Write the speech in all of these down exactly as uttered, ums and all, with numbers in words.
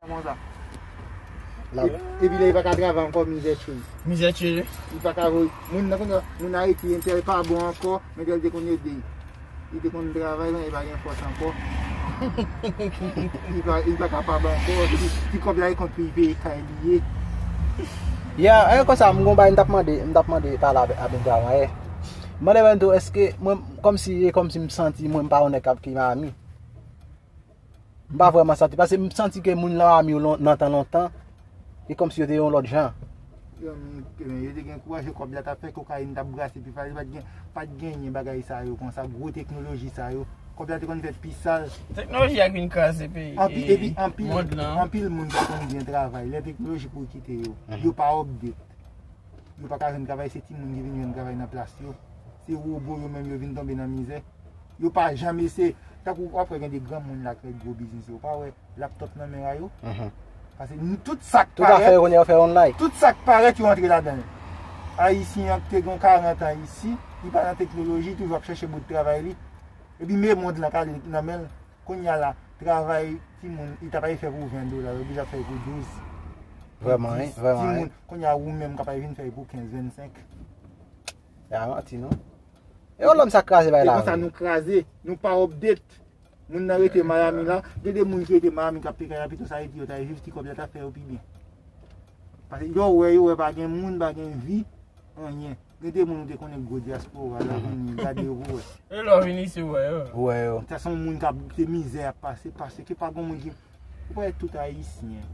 Konsa. Epi lè li pa ka travay ankò, mizè tchwe. Mizè tchwe. Li pa ka voye. Moun nan konn moun Ayiti, entèl pa bon ankò, men entèl te konn ede. Li te konn travay, men li pa gen fòs ankò. Li pa, li pa kapab ankò. Ti, ti kòb la, li konn pou li peye kay li ye. Ya, e konsa, m gon bagay m t ap mande, m t ap mande pale avèk, avèk travayè. M mande mwen tou, èske mwen, kòmsi, e kòmsi m santi mwen m pa yon nèg k ap ki Miami. M pa vrèman santi, paske m santi ke moun lan ami yo lon- nan tan lontan, e kòmsi yo te yon lòt jan. Yo, men, yo te gen kouraj, kòb la t ap fè kokayin t ap brase pi fasil, pa t gen, pa t genyen bagay sa yo konsa, gwo teknoloji sa yo. Kòb la te konn fè pi sal. Teknoloji a k vin kraze peyi, Anpi, e, epi anpil, mond lan. Anpil moun pa konn byen travay. Lè teknoloji pou kite yo, yo pa update. Yo pa ka jwenn travay, se timoun ki vin jwenn travay nan plas yo. Se wobo yo menm yo vin tonbe nan mizè. Yo pa janm eseye. Tankou w ap wè gen de granmoun la k fè gwo biznis yo. Ou pa wè laptòp nan men a yo? Paske nou, tout sa k Tout afè parèt, yo kounye a yo fè online. Tout sa k parèt, yo antre ladan l. Ayisyen an ki te gen karant an isi, li pa nan teknoloji, toujou ap chèche bout travay li. Epi men mond lan k ale nan men l. Kounye a la, travay timoun, li ta pral fè pou ven dola, li oblije ap fè pou douz. Vrèman, wi, dis, vrèman, wi. Timoun, kounye a ou menm k ap vin fè pou kenz, vennsenk. Ya manti, non? E yon lòm sa kraze bay E la. Konsa nou kraze, nou pa update. Moun nan rete Miami la, gen de moun ki rete Miami k ap peye kay la, pito sa Ayiti yo ta viv, ti kòb la ta fè yo pi byen. Paske yo wè, yo wè pa gen moun, pa gen vi, anyen. Gen de moun ou te konnen gwo dyaspora, lè w vini gade yo pou wè. E lè w vini isi w wè yo. Ou wè yo. Sa se yon moun k ap, se mizè y ap pase, paske pa gen moun ki, ou pa wè tout Ayisyen.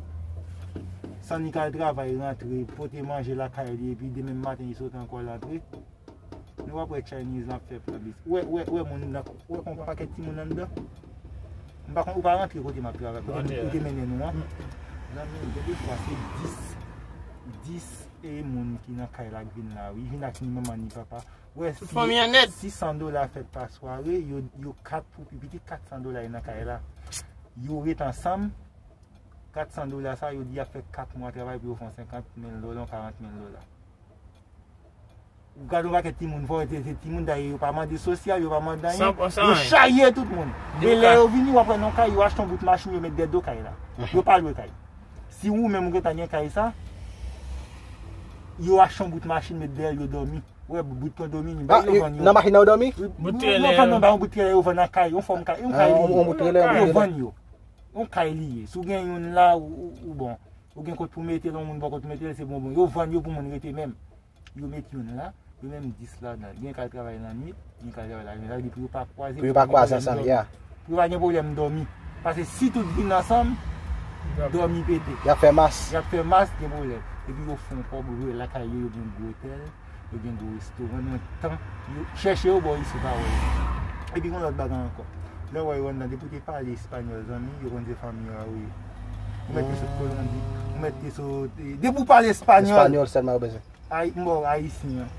San li k al travay, rantre, pote manje lakay li, epi demen maten li sot ankò l antre. Nou w ap wè Chinese lan ap fè piblis. Ou wè, ou wè, ou wè moun nan, ou wè kon pakèt timoun anndan. M pa konn, ou pa rantre kote m ap travay, kote m, kote mennen nou an. Zanmi, gen de fwa se dis, dis e moun ki nan kay la k vin la, wi. Vin ak ni manman ni papa. Ou wè, si, fanmi an nèt. Si san dola fèt pa sware, yo, yo kat pou pi piti kat san dola nan kay la. Yo ret ansanm, kat san dola sa, yo di y ap fè kat mwa travay pou yo fè yon senkant mil dola, yon karant mil dola. Ou gade yon pakèt timoun, fò se, se timoun dayè, yo pa mande sosyal, yo pa mande anyen. San pou san, yo wi. Chaye tout moun. E lè yo vini, w ap wè nan kay, yo achte yon bout machin, yo met dèyè do kay la. Yo pa lwe kay. Si ou menm ou gentan gen kay sa, yo achte yon bout machin, met dèyè l, yo dòmi. Ou wè bout kondomini, yo vann yo. Nan machin nan yo dòmi? Bout trelè. Yo vann yo, ba yon bout trelè, yo vann nan kay, yon fòm kay, yon kay li ye. Yon bout trelè, yon bout trelè. Yo vann yo. Yon kay li ye. Si w gen youn la, ou, ou, ou bon. Ou gen kot pou mete l, yon moun bò kot pou mete l, se bon, bon. Yo vann yo pou moun rete menm. Yo met youn la, yo menm dis ladan l. Gen k al travay lannwit, gen k al travay lajounen. Sa vle di pou yo pa kwaze, pou yo pa kwaze ansanm, ya. Pou yo pa gen pwoblèm dòmi. Paske si tout vin ansanm, dòmi pete. Y ap fè mas. Y ap fè mas, gen pwoblèm. Epi yo fè yon kòb, yo lakay yo, yo gen gwo otèl, yo gen gwo restoran, nan tan, yo chèche yo bò isi, yo pa wè yo. Epi gen lòt bagay ankò. Lè w wè yo anndan, depi w te pale espanyòl, zanmi, yo konn se fanmi yo a ou ye. Ou mèt te sot Kolonbi, ou mèt te sot, depi w pale espanyòl. Espanyòl sèlman yo bezwen. Ay, m ba w Ayisyen an.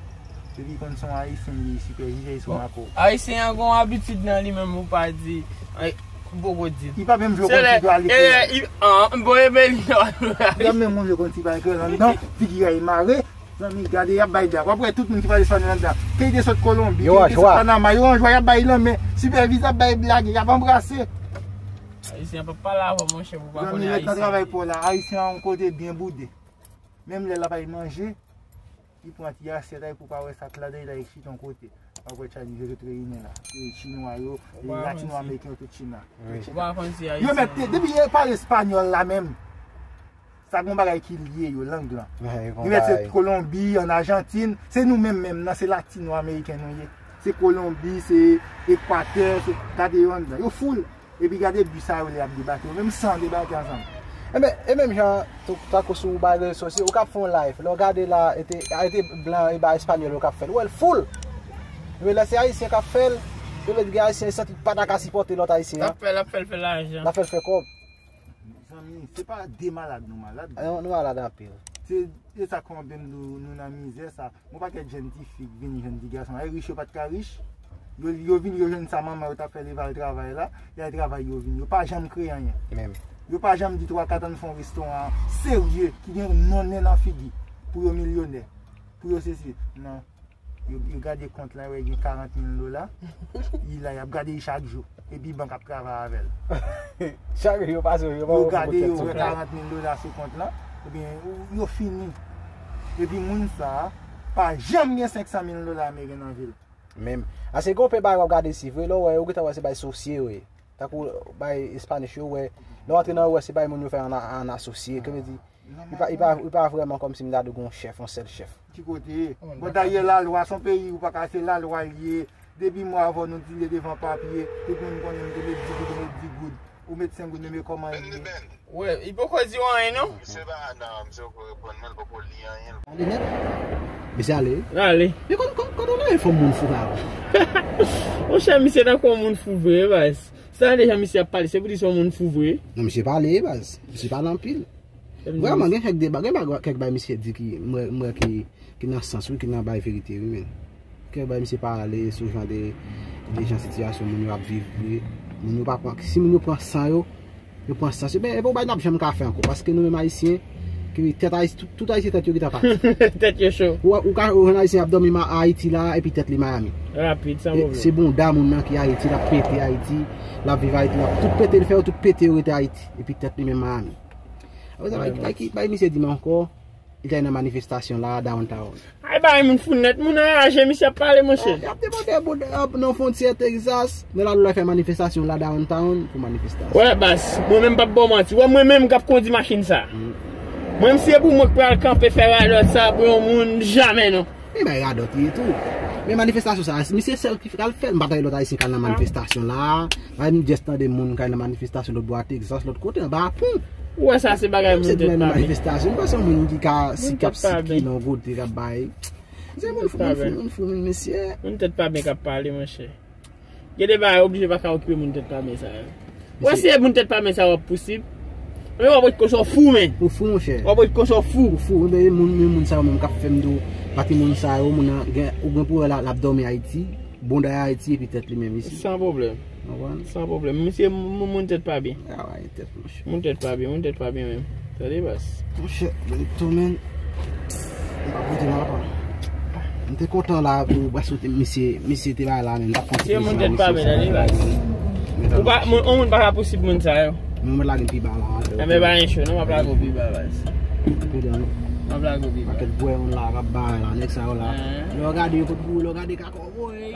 Depi konn se yon Ayisyen li ye, sipèvizè, se yon ako. Ayisyen an gon abitid nan li menm, ou pa di, ay, m poko di. Li pa menm vle konn ki dwa li fè. Bon, e ben li nan. Li pa menm vle konn ki dwa li fè, nan figi a li mare. Zanmi, gade, y ap bay blag. W ap wè tout moun ki pale espanyòl anndan. Ke li te sot Kolonbi, ke li te sot Panama, yo an jwa, y ap bay lanmen. Sipèvizè ap bay blag, y ap anbrase. Ayisyen an pa pale avè w, monchè, pou pa konnen Ayisyen. Zanmi, ret nan travay pa w la. Ayisyen an yon kote byen boude. Menm lè l ap al manje, li pran ti asyèt la, pou pa wè sa k ladan, li ta chita yon kote. W ap wè Chinese yo tout reyini la. E Chinwa yo, e Latino Ameriken yo tout China. Wi. Ou pa konn si Ayisyen. Yo mèt te, depi yo pale espanyòl la menm, sa gon bagay ki lye yo, lang lan. Yo mèt se Kolonbi, an Ajantin, se nou menm menm nan, se Latino Ameriken nou ye. Se Kolonbi, se Ekwatè, se, gade yo anndan. Yo full. Epi gade bis sa yo lè y ap debake, yo menm san debake ansanm. E men, e menm jan, tou, tankou sou bagay rezo sosyo, ou ka fè yon live, lè w gade la, e te, e te blan, e ba espanyòl yo k ap fè l. Ou wè l full. Men lè se ayisyen k ap fè l, yo vle di gen ayisyen, yo santi pa ta ka sipòte lòt ayisyen an. L ap fè, l ap fè l fè lajan. L ap fè l fè kòb. Zanmi, se pa de malad nou malad. E, nou malad anpil. Se, e sa k fè w ap di m nou, nou nan mizè sa. Yon pakèt jèn ti fi k vin, jèn ti gason. Ay, rich yo pa t ka rich. Yo, yo vin, yo jwenn sa manman yo t ap fè, li pa al travay la, y al travay, yo vin. Yo pa janm kreye anyen. Menm. Yo pa janm di twa kat ann fè yon restoran serye, ki gen non nen nan figi, pou yo milyonè, pou yo sesi. Non. Yo, yo gade kont lan, yo wè gen karant mil dola. Li la, y ap gade li chak jou. Epi bank ap travay avè l. Chak jou yo pase, yo pa Yo gade, yo wè karant mil dola sou kont lan. Ebyen, yo fini. Epi moun sa a pa janm gen senk san mil dola ameriken nan vi l. Menm. Ase gen yon pe bagay w ap gade si vre, lè w wè, ou gentan wè se bay sosye yo ye. Tankou bay Espanish yo, wè. Lè w antre nan yo, wè se bay moun yo fè an, an asosye. Ke vle di, li pa, li pa, li pa vrèman kòmsi m ta di w gen yon chèf, yon sèl chèf. Ki kote? Bon, dayè lalwa, se yon peyi ou pa ka, se lalwa l ye. Depi mwa avan nou di l devan papye, tout moun konnen m te met di goud, ou met di goud. Ou met senk goud, men kòman l ye? Wè, li poko di w anyen, non? Misye pa, non, misye poko reponn mwen, li poko li anyen. Ale nèt. Misye ale. Ale. Men kon, kon, kon w lage fòm moun fou la. Monchè, misye tankou yon moun fou vre, baz. Sa deja misye ap pale, se pou di se yon moun fou vre. Non, misye pale, baz. Misye pale anpil. Vrèman, gen kèk deba, gen ba-, kèk bay misye di ki, m wè, m wè ki, ki nan sans, wi, ki nan bay verite, wi, men. Kèk bay misye pale sou jan de, de jan sitiyasyon moun yo ap viv, wi. Moun yo pa pran, si moun yo pran san yo, yo pran san yo. Men, e pa yon bay n ap janm ka fè ankò, paske nou menm Ayisyen, ki tèt Ayisyen, tout, tout Ayisyen tèt yo gentan pati. Tèt yo cho. Ou, ou ka, ou jwenn Ayisyen ap dòmi ma-, Ayiti la, epi tèt li Miami. Rapid, san pwoblèm. Se bonda moun nan ki Ayiti, l ap pete Ayiti, l ap viv Ayiti, l ap tout pete, l fè yo tout pete, yo rete Ayiti, epi tèt li menm Miami. Apre sa, bay, bay, bay misye di m ankò, li t al nan manifestasyon la, downtown. Ay, bay moun fou nèt, moun anraje, misye ap pale, monchè. Y ap demande moun, ap nan fwontyè Texas, nan lalwa fè manifestasyon la, downtown, pou manifestasyon. Wè, baz, mwen menm p ap ba w manti. Wè, mwen menm k ap kondi machin sa. Mwen, si se pou mwen k pral kanpe fè radòt sa pou yon moun, jamè non. Men bay radòt li ye tou. Men manifestasyon sa, misye sèl ki pral fè l, m pa tande lòt Ayisyen k al nan manifestasyon la. Bay m just tande moun k al nan manifestasyon lòt bò a Texas, lòt kote, anba pon. Ou wè sa se bagay moun tèt pa byen. Manifestasyon, m panse yon moun ki ka, si k ap sit ki nan kote, k ap bay. Se moun fou, moun fou, moun fou, moun mesye. Moun tèt pa byen k ap pale, monchè. Gen de bagay oblije pa ka okipe moun tèt pa byen sa yo. Wè si e moun tèt pa byen sa w ap posib. Men w ap wè kòman w fou, men. Ou fou, monchè. W ap wè kòman w fou. Ou fou, men moun, men moun sa yo menm k ap fè m di w, pati moun sa yo, moun nan gen, ou gen pou wè l ap dòmi Ayiti, bonda Ayiti, epi tèt li menm isi. San pwoblèm. Konprann? San pwoblèm. Misye, moun, moun tèt pa byen. A, wè, tèt, monchè. Moun tèt pa byen, moun tèt pa byen menm. Tande, baz. Monchè, Benito, men. M pa pote nan apa. M te kontan la pou, paske te, misye, misye te bay la, men m t ap fè yon ti moun tèt pa byen, tande, baz. Ou pa, moun, yon moun pa ka posib moun sa yo. Mwen, mwen lage l pi ba la. Enben, pa gen cho, non, m ap lage w pi ba, baz. M ap lage w pi ba. Pakèt bwè moun la, k ap bay la, nèg sa yo la. Lè w gade yo, pot pou, lè w gade kakò, woy.